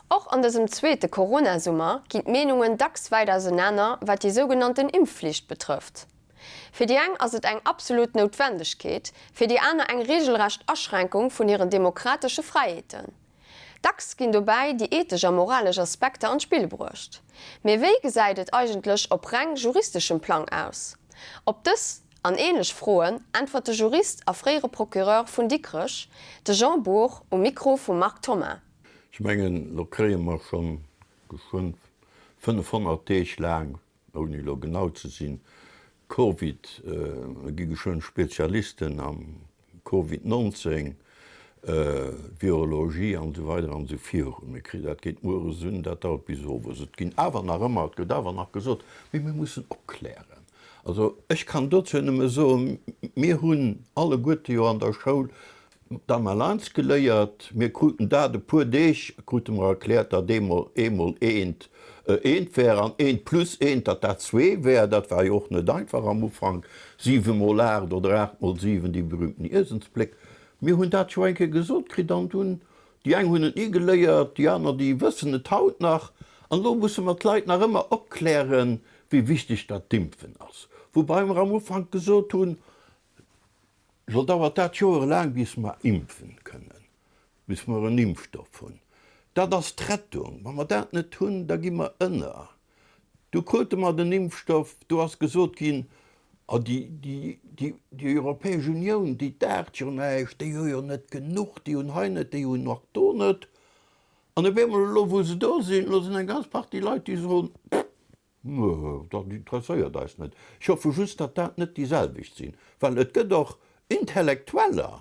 Och an dësem zweete Corona-Summer ginn d'Meenungen dacks wäit ausenaner, wat déi sougenannten Impfflicht betrëfft. Fir déi eng ass et eng absolut Noutwendegkeet, fir déi aner eng reegelrecht Aschränkung vun hiren demokratesche Fräiheeten. Dacks ginn dobäi déi ethesch a moralesch Aspekter an d'Spill bruecht. Mee wéi gesäit et eigentlech op reng juristeschem Plang aus? Op dës an ähnlech Froen äntwert de Jurist a fréiere Procureur vun Dikrech, de Jean Bour, um Mikro vum Marc Thoma. Ech mengen, elo kréie mer schonn geschwënn 500 Deeg laang, ouni elo genau ze sinn, Covid, mir gi geschwënn Spezialisten am Covid 19, Virologie an esou weider an esou virun. Mir kri, dat geet mueres un, dat dauert bis owes. Et ginn awer nach ëmmer, et gëtt awer nach gesot, mee mir mussen opklären. Also ech kann dozou nëmme soen, mir hunn alleguerte jo an der Schoul D'Amalainz geléiert. Mir kruten dat e puer Deeg krute mer erkläert, datt eemol eemol eent eent wär an eent plus eent, datt dat zwee wär. Dat war jo och net einfach am Ufank, siwe mol aacht oder aacht mol siwen, déi berühmten Ieselsbléck. Mir hunn dat jo eng Kéier gesot kritt an dunn, déi eng hunn et ni geléiert, déi aner, déi wëssen et haut nach. An elo musse mer d'Leit nach ëmmer opklären, wéi wichteg dat d'Impfen ass. Woubai mer am Ufank gesot hunn, Lo dauert dat joerelaang bis mer impfen kënnen, bis mer en Impfstoff hunn. Dat ass d'Rettung. Wa mer dat net hunn, da gi mer ënner. Du krute mer den Impfstoff, do ass gesot ginn, oh déi, déi, déi, déi Europäesch Unioun, déi daacht jo näischt, déi hu jo net genuch, déi hunn hei net, déi hunn och do net. An op eemol elo wou se do sinn, elo sinn eng ganz Partie Leit, déi soen, pff, Dat interesséiert eis net. Ech hoffe just, datt dat net déi selwecht sinn, well et gëtt och Intellektueller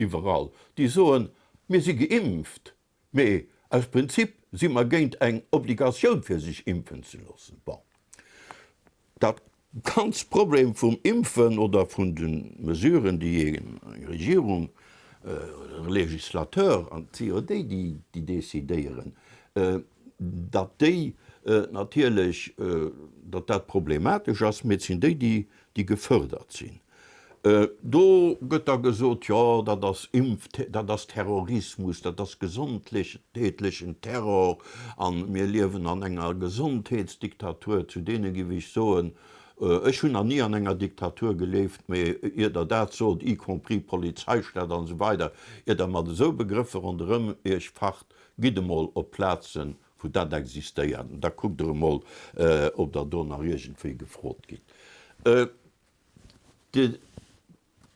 iwwerall, déi soen, mir si geimpft, mee aus Prinzip si mer géint eng Obligatioun fir sech impfen ze loossen. Bon, dat ganzt Problem vum Impfen oder vun de Mesuren, déi eng Regierung oder e Législateur, an et si jo déi, déi decidéieren, datt déi natierlech, datt dat problematesch ass, mee et sinn déi, déi gefërdert sinn. Do gëtt da gesot, jo dat ass Impf, dat ass Terrorismus, dat ass gesondheetlechen Terror a mir liewen an enger Gesondheetsdiktatur. Zu deene géif ech soen, ech hunn nach ni an enger Diktatur gelieft, mee ier Der dat sot, y compris Polizeistaat an esou weider, ier Der mat esou Begrëffer ronderëm Iech facht, Gitt emol op Plazen, wou dat existéiert, an da kuckt Der emol, ob Der do nach iergendwéi gefrot gitt.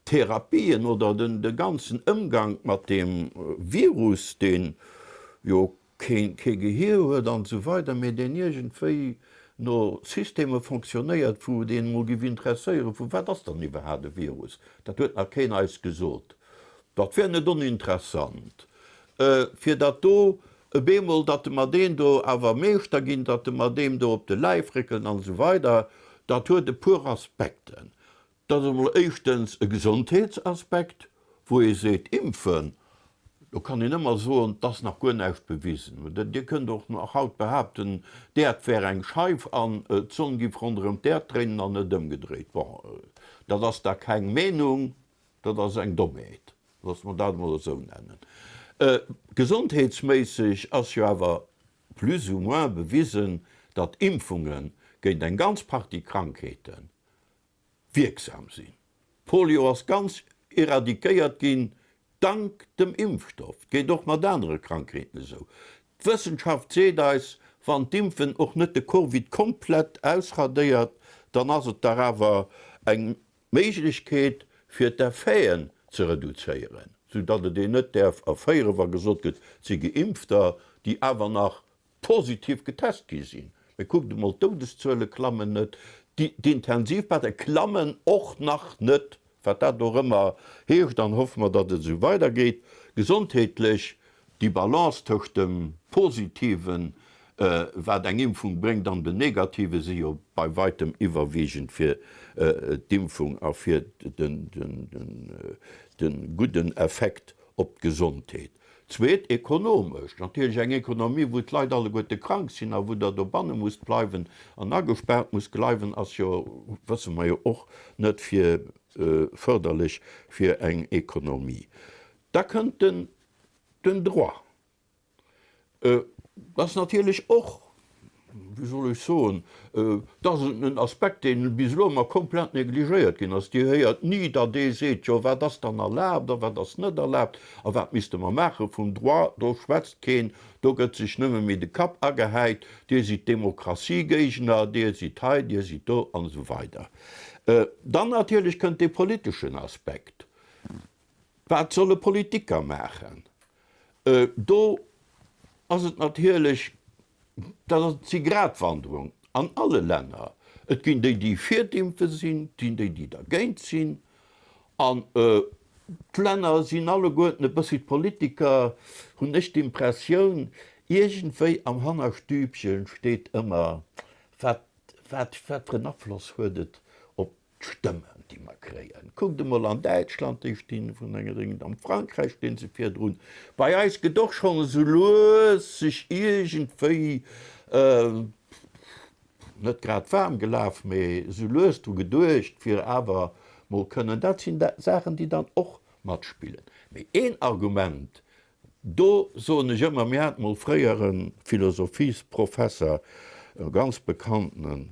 D'Therapien oder de ganzen Ëmgank mat deem Virus, dee jo kee Gehier huet an esou weider, mee deen iergendwéi no Systemer fonctionnéiert, wou et een emol géif interesséieren, vu wat ass dann iwwerhaapt e Virus? Dat huet nach keen eis gesot. Dat wär net oninteressant. Fir datt do e bemol, datt mer deen do awer Meeschter ginn, datt mer deem do op de Läif réckelen an esou weider, dat huet e puer Aspekten. Dat ass emol éischtens e Gesondheetsaspekt, wou ee seet, Impfen, do kann een ëmmer soen, et ass nach guer näischt bewisen. Dir kënnt och nach haut behaapten, d'Äerd wär eng Scheif an d'Sonn giff ronderëm d'Äerd dréinen an net ëmgedréit. Bon, dat ass da keng Meenung, Dat ass eng Dommheet, loosse mer dat emol esou nennen. Gesondheetsméisseg ass jo awer plus ou moins bewisen, datt Impfunge géint eng ganz Partie Krankheete wierksam sinn. Polio ass ganz eradikéiert ginn dank dem Impfstoff. Et geet och mat anere Krankheeten esou. D'Wëssenschaft seet eis, wann d'Impfen och net de Covid komplett ausradéiert, dann ass et dach awer eng Méiglechkeet fir d'Effeten ze reduzéieren, sou datt et een net däerf erféieren, wa gesot gëtt, et si Geimpfter, déi awer nach positiv getest gi sinn. Mee kuckt emol, d'Doudeszuele klammen net, d'Intensivbette klammen och nach net, wat dat och ëmmer heescht, an hoffe mer, datt et esou weidergeet. Gesondheetlech Déi Balance tëscht dem Positiven, wat eng Impfung bréngt, an dem Negative si jo bei weitem iwwerwiegend fir d'Impfung a fir de gudden Effekt op d'Gesondheet. Zweet, ekonomesch, natierlech eng Ekonomie, wou d'Leit alleguerte krank sinn a wou Der dobanne musst bleiwen an agespaart musst bleiwen, ass jo, wësse mer jo och, net fir fërderlech fir eng Ekonomie. Da kënnt den Den Droit. Dat ass natierlech och, wéi soll ech soen, dat ass en Aspekt, dee bis elo ëmmer komplett negligéiert ginn ass. Dir héiert ni, datt ee seet, jo wat ass dann erlaabt a wat ass net erlaabt a wat misste mer maache vum Droit. Do schwätzt keen, do gëtt sech nëmme méi de Kapp agehäit, Dir sidd Demokratiegéigner, Dir sidd hei, Dir sidd do an esou weider. Dann natierlech kënnt dee politeschen Aspekt. Wat solle Politiker maachen? Do ass et natierlech, dat ass si Gratwanderung an alle Länner. Et ginn déi, déi fir d'Impfe sinn, et ginn déi, déi dergéint sinn. An d'Länner sinn alleguerten e bëssi, d'Politiker, hunn ech d'Impressioun, iergendwéi am Hannerstübchen steet ëmmer, wat, wat, wat fir en Afloss huet et op D'Stëmmen, déi mer kréien. Kuckt emol an Däitschland, déi stinn vun enger Ding, am Frankräich stinn se virdrun. Bei eis gëtt och schonn esou lues sech iergendwéi, net grad waarm gelaf, mee esou lues dru geduecht, fir awer mol kënnen, dat sinn Saachen, déi dann och matspillen. Mee een Argument, Do soen ech ëmmer, mir haten mol fréier e Philosophiesprofesser, e ganz bekannten,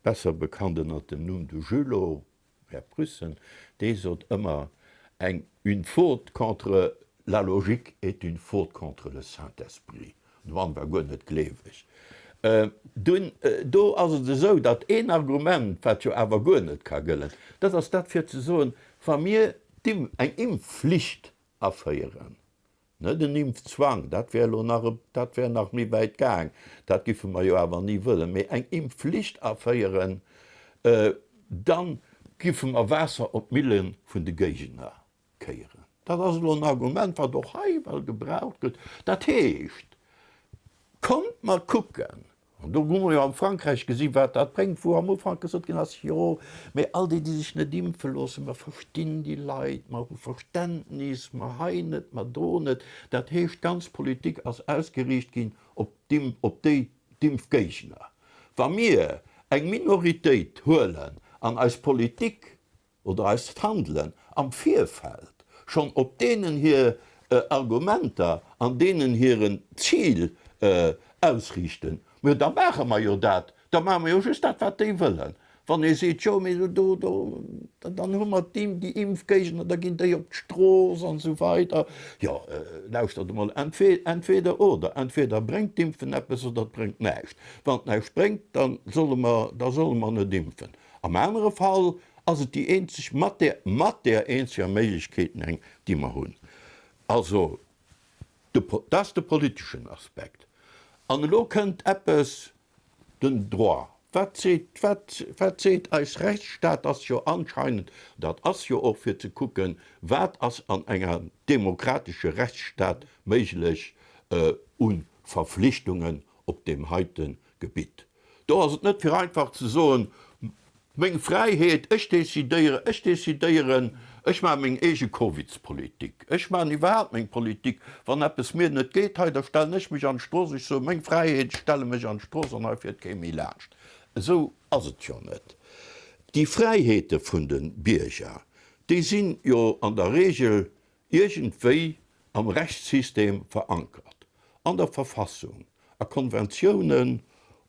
besser bekannt ënnert dem Numm de Julot, Här Prüssen, dee sot ëmmer, eng une faute contre la logique est une faute contre le Saint-Esprit. De Mann war guer net gleeweg. Dunn, do ass et esou, datt een Argument, wat jo awer guer net ka gëllen, dat ass dat fir ze soen, wa mir eng Impfflicht Aféieren. Net en Impfzwang, dat wär elo nach e, dat wär nach méi wäit gaang, dat giffe mer jo awer ni wëllen, mee eng Impfflicht aféieren, da giffe mer Waasser op d'Mille vun de Géigner kéieren. Dat ass elo en Argument, wat och hei well gebraucht gëtt. Dat heescht, kommt mer kucken, An do hu mer jo am Frankräich gesi wat dat bréngt, wou am Ufank gesot ginn ass, jo, mee all déi, déi sech net impfe loossen, mer verstinn déi Leit, mer hu Verständnis, mer hei net, mer do net. Dat heescht, d'ganz Politik ass ausgeriicht ginn op op déi d'Impfgéigner. Wa mir eng Minoritéit huelen an eis Politik oder eist Handelen am Virfeld schonn op deenen hir Argumenter an deenen hiren Zil ausriichten, mä da maache mer jo dat, da maache mer jo just dat, wat déi wëllen. Wann ee seet, jo, mee do, do, dann hu mer déi Impfgéigner, da ginn déi op d'Strooss an esou weider. Jo, lauschtert emol, entweder oder, entweder bréngt d'Impfen eppes oder et bréngt näischt. Wann et näischt bréngt, da solle mer, da solle mer net impfen. Am anere Fall ass et déi eenzeg, mat där, mat där eenzeger Méiglechkeet, eng, déi mer hunn. Also, de, dat ass de politeschen Aspekt. An elo kënnt eppes, den Droit. Wat seet, wat, wat seet eis Rechtsstaat? Ass jo anscheinend, dat ass jo och fir ze kucken, wat ass an enger demokratesche Rechtsstaat méiglech u Verflichtungen op deem heite Gebitt. Do ass et net fir einfach ze soen, meng Fräiheet, ech decidéieren, ech decidéieren, ech maache meng eege Covidspolitik, ech maachen iwwerhaapt meng Politik, wann eppes mir net geet hei, da stellen ech mech an d'Strooss, ech soe meng Fräiheet, ech stelle mech an d'Strooss an hei fiert kee méi laanscht. Esou ass et jo net. Déi Fräiheete vun de Bierger, déi sinn jo an der Regel iergendwéi am Rechtssystem verankert, an der Verfassung, a Konventiounen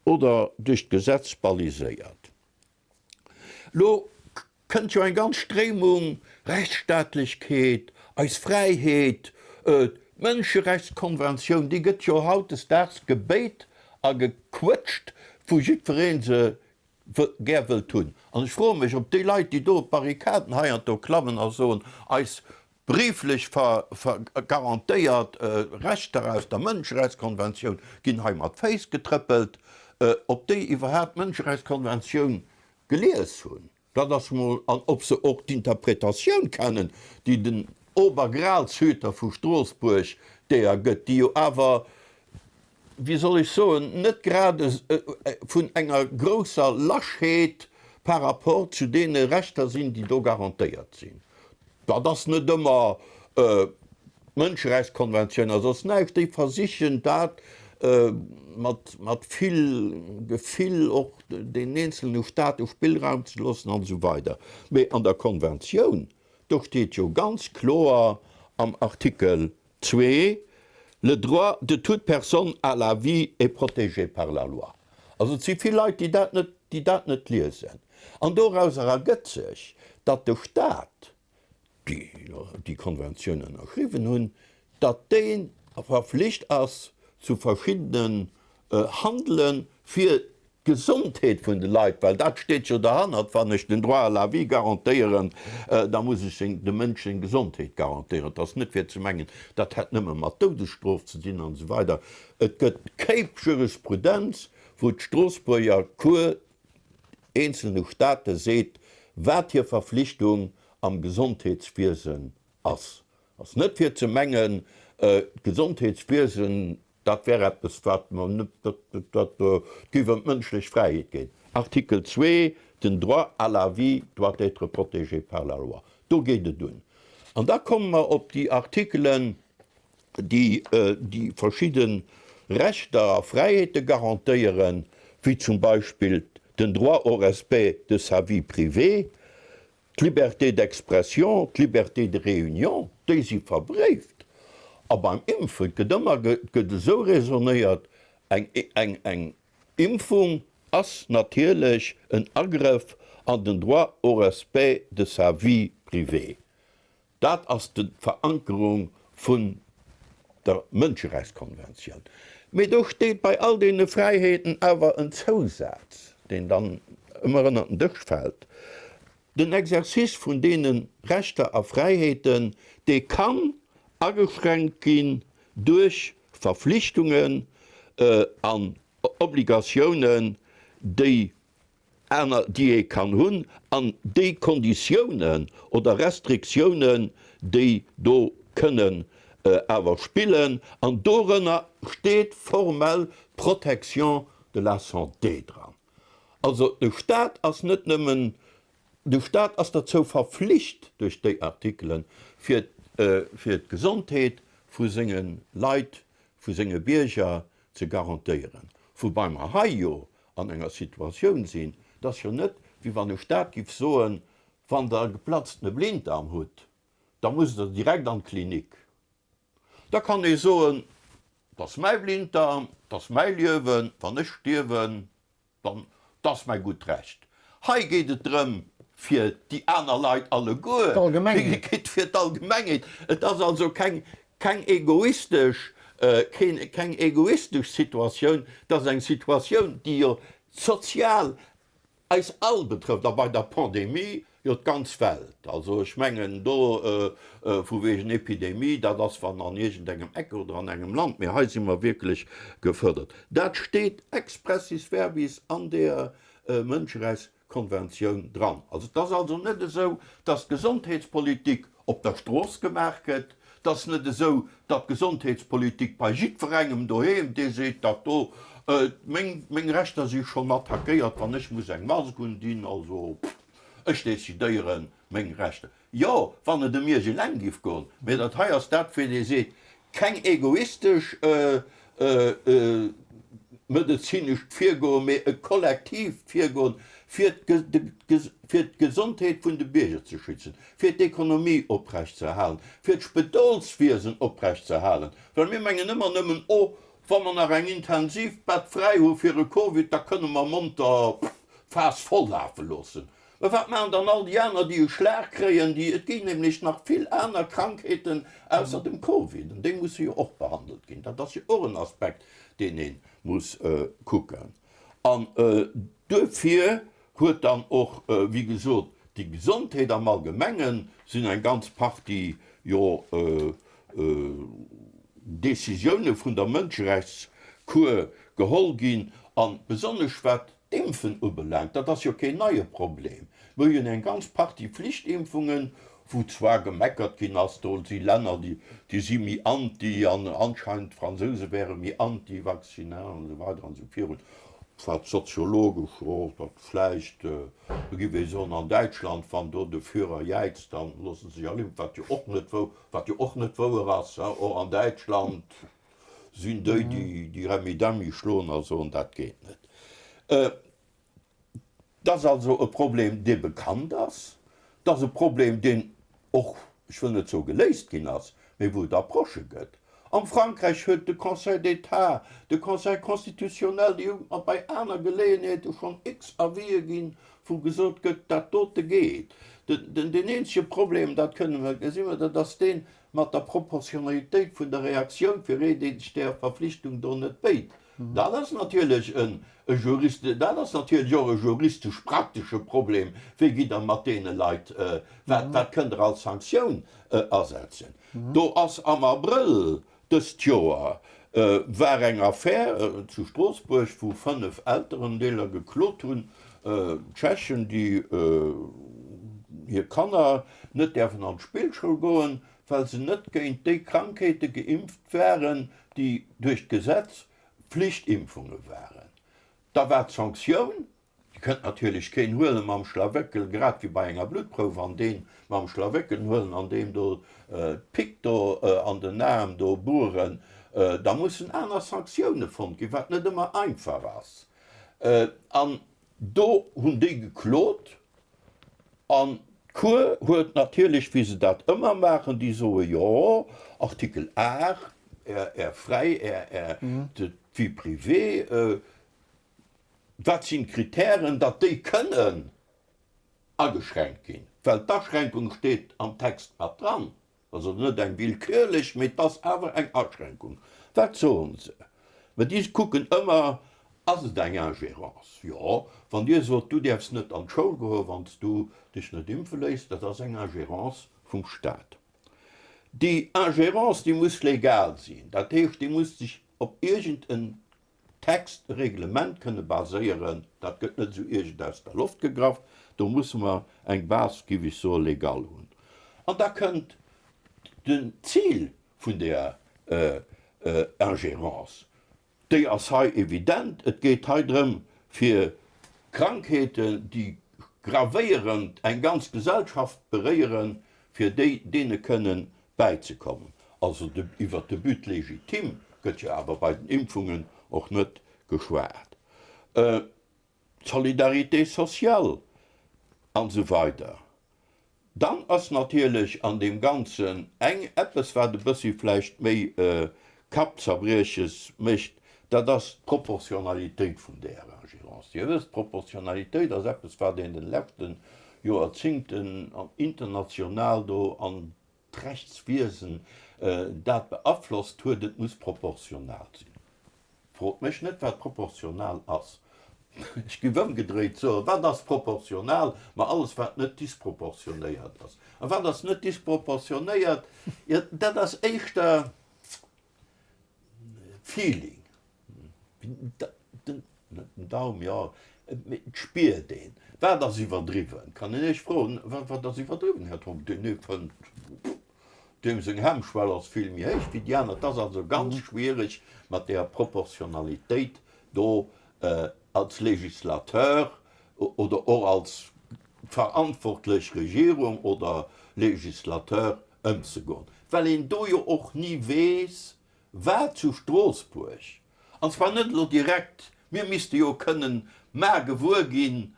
oder duerch d'Gesetz baliséiert. Lo kënnt jo eng ganz Stréimung, Rechtsstaatlechkeet, eis Fräiheet, d'Mënscherechtskonventioun, déi gëtt jo hautdesdaags gebéit a gequëtscht, wou jiddweree se gär wëllt hunn. An ech froe mech, ob déi Leit, déi do op d'Barrikaden hei an do klammen a soen, eis bréiflech garantéiert Rechter aus der Mënscherechtskonventioun ginn hei mat Féiss getrëppelt, ob déi iwwerhaapt d'Mënscherechtskonventioun gelies hunn. Dat ass mol, an ob se och d'Interpretatioun kennen, déi den Obergralshüter vu Stroossbuerg deeër gëtt, déi jo awer, wéi soll ech soen, net grad vun enger grousser Lâcheheet par rapport zu deene Rechter sinn, déi do garantéiert sinn. Dat ass net ëmmer d'Mënscherechtskonventioun a soss näischt. Déi versichen dat mat vill Gefill och den eenzelne Staate Spillraum ze loossen an esou weider. Mee an der Konventioun, do steet jo ganz kloer am Artikel, 2. Le droit de toute personne à la vie est protégé par la loi. Also et si vill Leit, déi dat net, déi dat net liesen. An dorauser ergëtt sech, datt de Stat, déi déi Konventioun ënnerschriwwen hunn, datt dee verflicht ass zu verschiddenen Handele fir d'Gesondheet vun de Leit, well dat steet jo derhannert, wann ech den Droit à la vie garantéieren, da muss ech seng, dem Mënsch seng Gesondheet garantéieren. Et ass net fir ze mengen, dat hätt nëmme mat Doudesstrof ze dinn an esou weider. Et gëtt Kéip Jurisprudenz, wou d'Stroossbuerger Cour eenzelne Staate seet, wat hir Verflichtung am Gesondheetswiesen ass. Ass net fir ze mengen, d'Gesondheetswiesen, dat wär eppes, wat mer net, dat, dat géif ëm d'mënschlech Fräiheet geen. Artikel zwee, Den droit à la vie doit être protégé par la loi. Do geet et un. An da komme mer op déi Artikelen, déi déi verschidde Rechter a Fräiheete garantéieren, wéi zum Beispill den Droit au respect de sa vie privée, D'Liberté d'expression, d'Liberté de réunion, déi si verbréift. A beim Impfen gëtt ëmmer, gëtt esou raisonnéiert, eng, eng, eng Impfung ass natierlech en Agrëff an den Droit au respect de sa vie privée. Dat ass d'Verankerung vun der Mënscherechtskonventioun. Mee do steet bei all deene Fräiheeten awer en Zousaz, deen dann ëmmer ënnert den Dësch fält, Den Exercice vun deene Rechter a Fräiheeten, dee kann ageschränkt ginn duerch Verflichtungen an Obligatiounen, déi aner déi ee kann hunn, an déi Konditiounen oder Restriktiounen, déi do kënnen awer spillen, an dorënner steet formell d'Protection de la santé dran. Also de Stat ass net nëmmen, de Stat ass derzou verflicht duerch déi Artikelen, fir fir d'Gesondheet vu senge Leit, vu senge Bierger ze garantéieren, woubai mer hei jo an enger Situatioun sinn, et ass jo net, wéi wann e Staat giff soen, wann Der e geplatztene Blinddarm hutt, da musst Der direkt an d'Klinik. Da kann ee soen, et ass mäi Blinddarm, et ass mäi Liewen, wann ech stierwen, Dann, 't ass mäi gutt Recht. Hei geet et drëm, fir déi aner Leit alleguer, et geet fir d'Allgemengheet. Et ass also keng, keng egoistesch, keen, keng egoistesch Situatioun, et ass eng Situatioun, déi jo sozial eis all betrëfft a bei der Pandemie jo d'ganz Welt. Also ech mengen do vu wegen Epidemie, dat ass wann an iergendengem Eck oder an engem Land, mee hei si mer wierklech gefërdert. Dat steet expressis verbis an deeër Mënscherechtskonventioun dran. Also et ass also net esou, datt d'Gesondheetspolitik op der Strooss gemaach gëtt. Et ass net esou, datt d'Gesondheetspolitik bei jiddwerengem doheem, dee seet, dat do, meng, meng Rechter si schonn attackéiert, wann ech muss eng Mask undinn, also ech decidéiere meng Rechter. Jo, wann et ëm Iech eleng giff goen, mee dat hei ass dat, wéi dee seet, keng egoistesch medezinescht Virgoen, mee e kollektiivt Virgoen, fir d'Gesondheet vun de Bierger ze schützen, fir d'Ekonomie oprechtzeerhalen, fir d'Spedolswiesen oprechtzeerhalen. Well mir mengen ëmmer nëmmen, Oh, wa mer nach eng Intensivbett fräi hu fir e Covid, da kënne mer monter d'Faass voll lafe loossen. Mä wat maachen dann all déi aner, déi e Schlag kréien, déi, et ginn nämlech nach vill aner Krankheeten ausser dem Covid, an déi musse jo och behandelt ginn. Dat ass jo och en Aspekt, deen ee muss kucken. An duerfir huet dann och, wéi gesot, déi Gesondheet am Allgemengen sinn eng ganz Partie jo Décisioune vun der Mënscherechtscour geholl ginn, a besonnesch wat D'Impfen ubelaangt, dat ass jo keen neie Problem. Mir hunn eng ganz Partie Flichtimpfungen, wou zwar gemeckert ginn ass, do si Länner, déi si méi anti an anscheinend d'Fransouse wäre méi anti-vaccinal an esou weider an esou virun, wat soziologesch, jo, dat vläicht, do géif ee soen, an Däitschland, wann do de Führer jäizt, dann loosse se sech all impfen, wat jo och net wou, wat jo och net wouer ass, och an Däitschland. Sinn déi, déi Remmidemmi schloen a soen, dat geet net. Et ass also e Problem, dee bekannt ass. Et ass e Problem, deen och, ech wëll net soe geléist ginn ass, mee wou et Approchë gëtt. Am Frankräich huet de Conseil d'État, de Conseil constitutionnel, déi hu mer bei aner Geleeënheete schonn x Avisë ginn, wou gesot gëtt, dat dote geet. Den eenzege Problem, dat kënne mer, gesi mer, dat ass deen mat der Proportionalitéit vun der Reaktioun fir ee, dee sech där Verflichtung do net béit. Dat ass natierlech e Jurist, dat ass natierlech och e juristesch-praktesche Problem, Wéi gitt Der mat deene Leit, wat, wat kënnt Der als Sanktioun asetzen? Do ass am Abrëll dëst Joer war eng Affär zu Stroossbuerg, wou 5 Elterendeeler geklot hunn, Tschechen, déi hir Kanner net däerfen an d'Spillschoul goen, well se net géint déi Krankheete geimpft waren, déi duerch d'Gesetz Pflichtimpfunge waren. Da war d'Sanktioun, déi kënnt natierlech keen huelen mam Schlawéckel, grad wéi bei enger Bluttprouf, an deen mam Schlawéckel huelen an deem do d'Pick do an den Aarm do bueren, da mussen aner Sanktioune fonnt ginn, wat net ëmmer einfach ass. An do hunn déi geklot An d'Cour huet natierlech, wéi se dat ëmmer maachen, déi soe jo, Artikel 8, Är, Är fräi, Är, Är d'Vie privée, wat sinn d'Kritären, datt déi kënnen ageschränkt ginn? Well d'Aschränkung steet am Text mat dran. Also net eng willkürlech, mee 't ass awer eng Aschränkung. Wat soen se? Mä déi kucken ëmmer, Ass et eng Ingérence? Jo, wann Dir sot, du däerfs net an d'Schoul goen, wann s du dech net impfe léiss, dat ass eng Ingérence vum Staat. Déi Ingérence, déi muss legal sinn, dat heescht, déi muss sech op iergend en Text, e Reglement kënne baséieren, dat gëtt net esou iergend aus der Loft gegraff, do musse mer eng Base, géif ech soen, légale hunn. An da kënnt den Zil vun där Ingérence, déi ass hei evident, et geet hei drëm, fir Krankheeten, déi gravéierend eng ganz Gesellschaft beréieren, fir déi deene kënnen bäizekommen. Also de, iwwert de But légitime gëtt jo awer bei den Impfungen och net geschwat. D'Solidarité sociale an esou weider. Dann ass natierlech an deem Ganzen eng eppes, wat e bëssi vläicht méi Kappzerbrieches mécht, dat ass d'Proportionalitéit vun där Ingérence. Dir wësst, d'Proportionalitéit ass eppes, wat een den leschte Joerzingten international do an d'Rechtswiesen dat beaflosst huet, et muss proportional sinn. Frot mech net, wat proportional ass. Ech géif ëmgedréit soen, wat ass proportional? Ma alles, wat net disproportionéiert ass. A wat ass net disproportionéiert? Jo, dat ass éischter Feeling. Den Daum, jo, mee et spiert een. Wat ass iwwerdriwwen? Kann een Iech froen, wat ass iwwerdriwwen, Här Trump? Deen ee fënnt, deem seng Hemmschwell ass vill méi héich wéi déi aner. Et ass also ganz schwiereg mat deeër Proportionalitéit do als Législateur oder och als verantwortlech Regierung oder Législateur ëmzegoen, well een do jo och ni weess, wat zu Stroossbuerg, an zwar net elo direkt, mir misste jo kënnen mar gewuer ginn,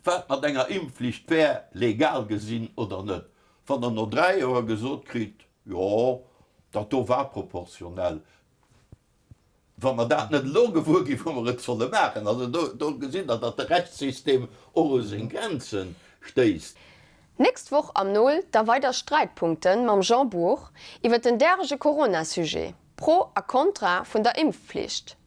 wat mat enger Impfflicht wär, legal gesinn oder net. Wann Der no 3 Joer gesot kritt, jo, dat do war proportionell, wa mer dat net elo gewuer ginn, wou mer et solle maachen. Also do, do gesitt Der, datt de Rechtssystem och u seng Grenze stéisst. Nächst Woch am Nol da weider Sträitpunkten mam Jean Bour iwwer den därege Corona-Sujet, Pro a Contra vun der Impfpflicht.